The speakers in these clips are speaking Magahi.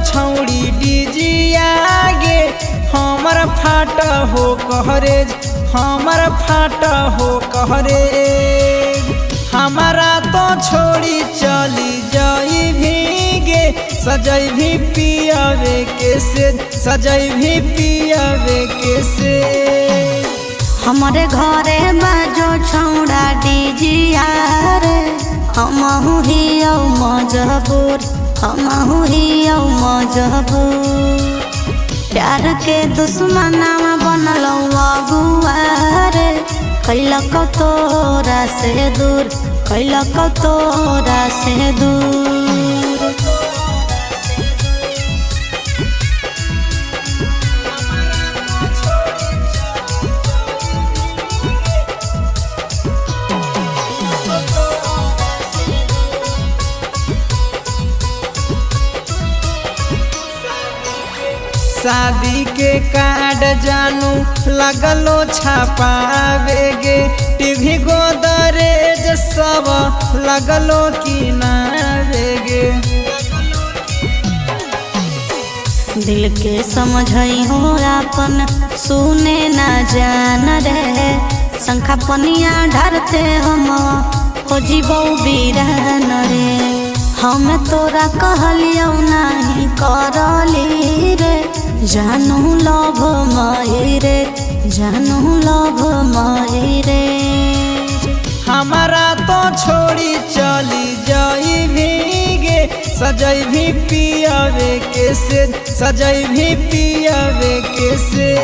छौड़ी डीजी आगे हमर फाट हो कहरेज, हमर फाट हो कहरेज। हमारा तो छोड़ी चली जाई भीगे सजई भी पियावे के से, सजई भी पियावे के से। हमारे घरे बाजो छौड़ा डीजिया रे, हमहु हियौ मजबूर, हमहु हियौ मजबूर। प्यार के दुश्मनावा बनलौ अगुआ रे, कैलक तोरा से दूर, कैलक तोरा से दूर। शादी के कार्ड जानू लगलो छापावेगे, टीवी गोदरेज सब लगलो किनावेगे। दिल के समझई हो आपन सुने ना जान रे, शंखा पनिया ढारते हम हो जीबौ बीरान रे। हम तोरा कहलियौ नाही करली रे, जानू लव माई रे, जानू लव माई रे। हमारा तो छोड़ी चली जाई भीगे सजई भी पियावे के से, सजई भी पियावे के से।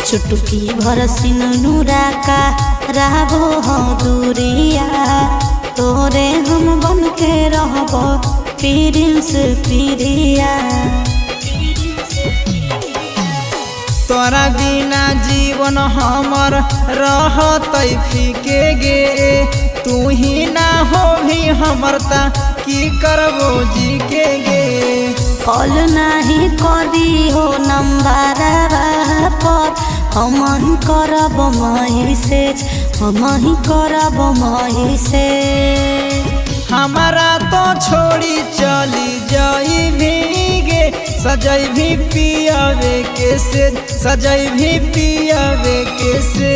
चुटकी भर सिनुरा का रहबो हो दूरिया, तोरे हम बन के रहबो प्रिंस प्रिया। तोरा बिना जीवन हमर रहतै फीके गे, तू ही ना हो भी हमर ता की करबो जी के गे। कॉल नाही करी हो नंबर पर, हम ही करब मैसेज, हम ही करब मैसेज। हमारा तो छोड़ी चली जाई भीगे सजई भी पियावे के से, सजई भी पियावे के से।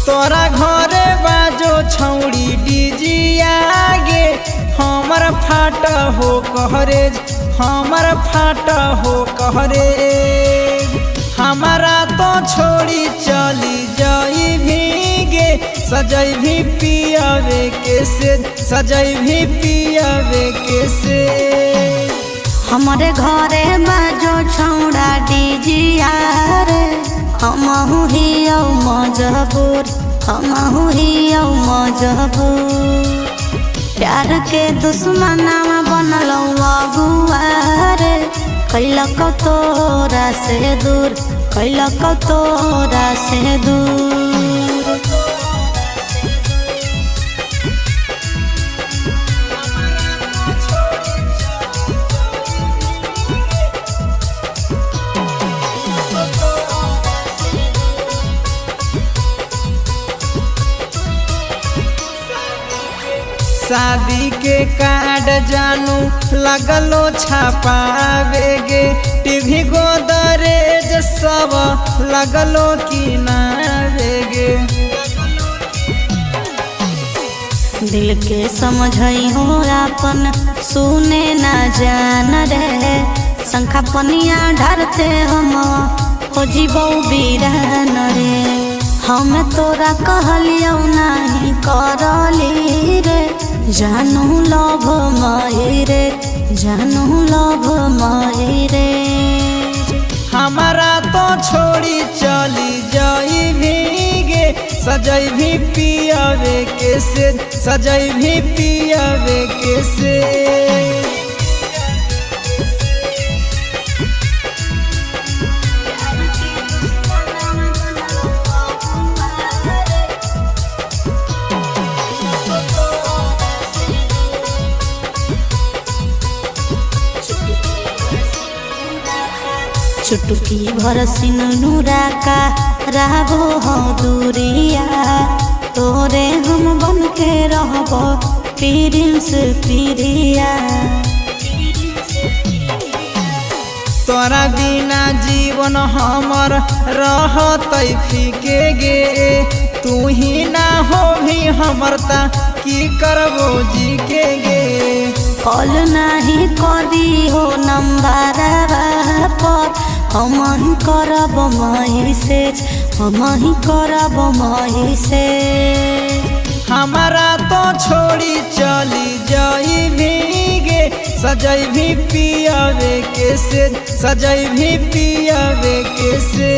तोरा घरे बाजो छौड़ी डीजी आगे हमर फाट हो कहरेज, हमर फाट हो कहरेज। हमारा तो छोड़ी चली जाई भीगे सजई भी पियावे के से, सजई भी पियावे के से। हमारे घरे बाजो छौड़ा डीजिया रे, हमहु हियौ मजबूर, हमहु हियौ मजबूर। प्यार के दुश्मनावा बनलौ अगुआ रे, कैलक तोरा से दूर, कैलक तोरा से दूर। शादी के कार्ड जानू लगलो छापावेगे, टीवी गोदरेज सब लगलो किनावेगे। दिल के समझई हो आपन सुने ना जान रे। शंखा पनिया ढारते हम हो जीवौ बीरान रे। हम तोरा कहलियौ नाही करली रे, जानू लभ माई रे, जानू लभ माई रे। हमारा तो छोड़ी चली जाई भी गे, सजई भी पियावे के से, सजई भी पियावे के से। चुटकी भर सिनुरा का रहबो हो दूरिया, तोरे हम बन के रहबो प्रिंस प्रिया। तोरा बिना जीवन हमर रहतै फीके गे, तू ही ना हो भी हमर ता की करबो जी के गे। कॉल नाही करी हो नंबर पर, हम ही करब मैसेज, हम ही करब मैसेज। हमारा तो छोड़ी चली जाई भी गे, सजई भी पियावे के से, सजई भी पियावे के से।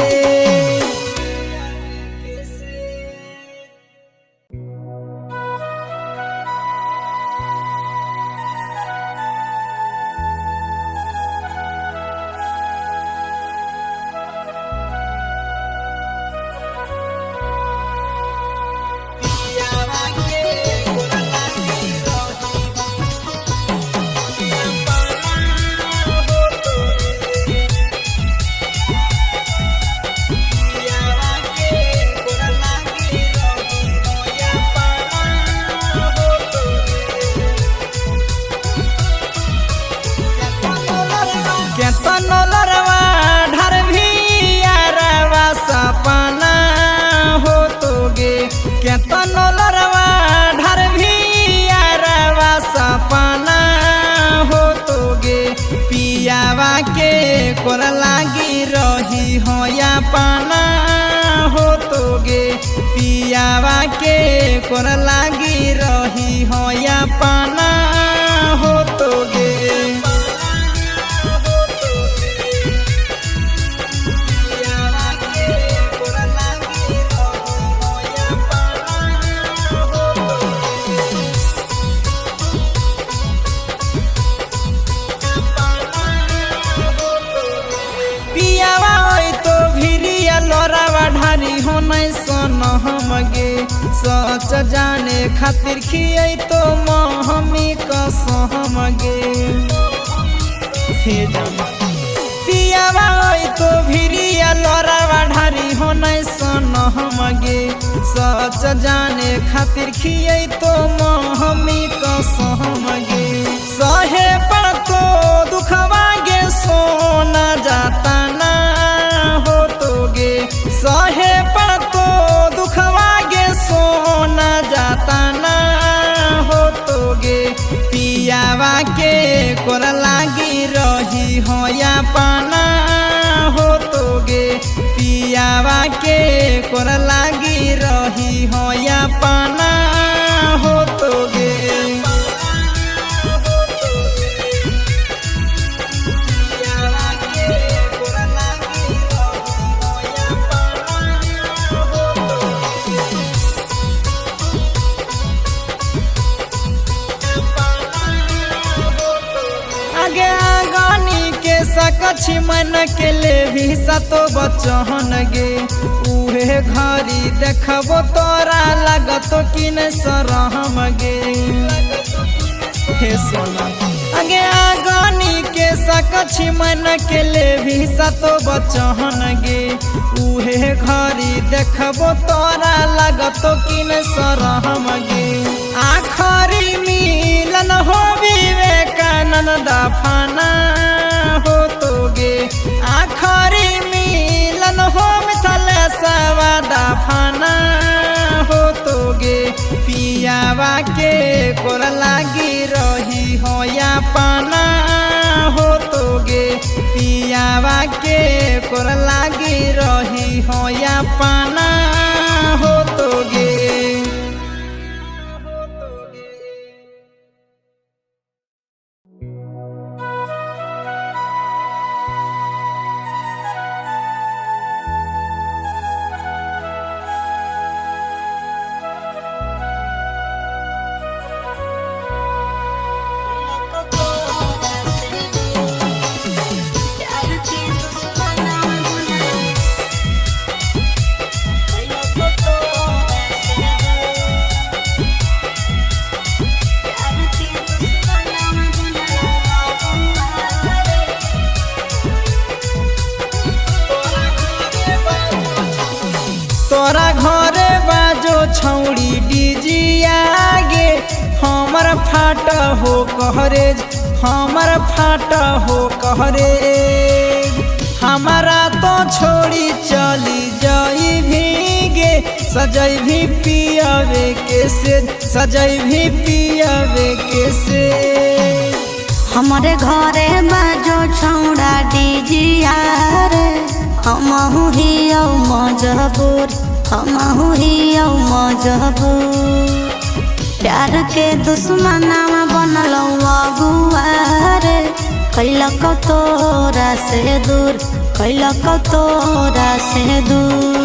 कोर लागी रही हो या पाना हो तो गे, पियावा के कोर लागी रही हो या पाना हो तो गे। सच जाने खातिर खियै तो महमी कसम गे। पियावा तो भिरिया लड़ावा ढारी हो नहीं सन हम गे, सच जाने खातिर खियै तो महमी कसम गे। सहे पर तो दुखवा गे सोना जाता ना हो तो गे, सहे पर तो दुखवा गे सोना जाता ना हो तो गे। पियावा के कोर लागी रही हो या पाना हो तो गे, पियावा के कोर लागी रही हो या पाना हो तो गे। सकछी मन के ले भी सतो बचहन गे, उहे घरी देखबो तोरा लगतो कि न सरहम गे। हे सोना आगे आगानी के सकछी मन के ले भी सतो बचहन गे, उहे घरी देखबो तोरा लगतो कि न सरहम गे। आखरी मिलन हो विवेकानंद दफाना हो तो गे, आखरी मिलन हो मिथलेशवा दफाना हो तो गे। पियावा के कोर लागी रही हो या पाना हो तोगे, पियावा के कोर लागी रही हो या पाना हो तोगे। तोरा घरे बाजो छौड़ी डीजी आगे, हमर फाट हो कहरेज, हमर फाट हो कहरेज। हमारा तो छोड़ी चली जाई भीगे, सजई भी पियावे के से, सजई भी पियावे के से। हमारे घरे बाजो छौड़ा डीजी रे, हमहु हियौ मजबूर, हमहु हियौ मजबूर। प्यार के दुश्मनावा बनलौ अगुआ रे, कैलक तोरा से दूर, कैलक तोरा से दूर।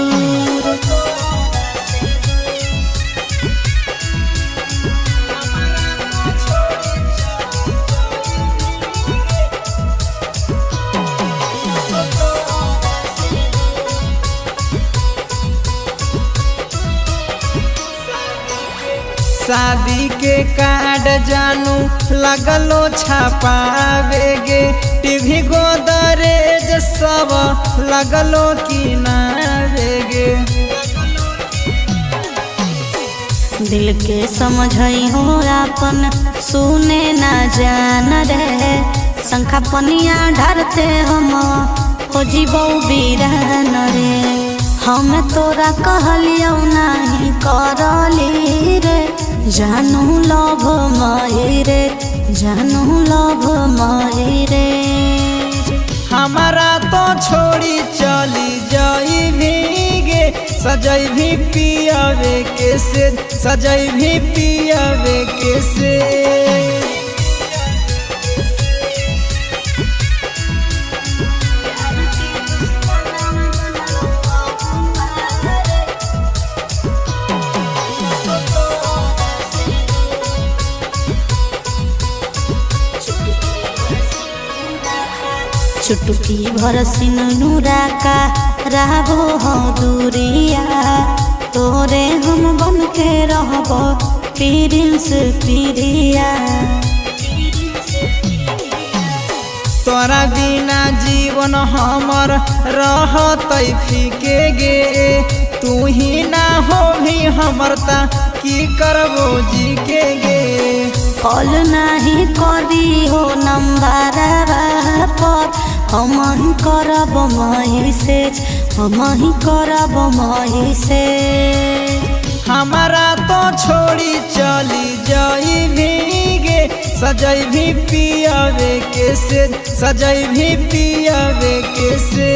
शादी के कार्ड जानू लगलो छापावेगे, टीवी गोदरेज सब लगलो किनावेगे। दिल के समझई हो आपन सुने ना जान रे, शंखा पनिया ढारते हम हो जीवौ बीरान रे। हम तोरा कहलियौ नाही करली रे, जानू लभ माई रे, जानू लभ माई रे। हमारा तो छोड़ी चली जाई भीगे, सजई भी पियावे के से, सजई भी पियावे के से। चुटकी भर सिनुरा का रहबो हो दूरिया, तोरे हम बन के रहबो प्रिंस प्रिया। तोरा बिना जीवन हमर रहतै फीके गे, तू ही ना हो भी हमर ता की करबो जी के गे। कॉल नाही करी हो नंबर पर, हम ही करब मैसेज, हम ही करब मैसेज। हमारा तो छोड़ी चली जाई भीगे, सजई भी पियावे के से, सजई भी पियावे के से।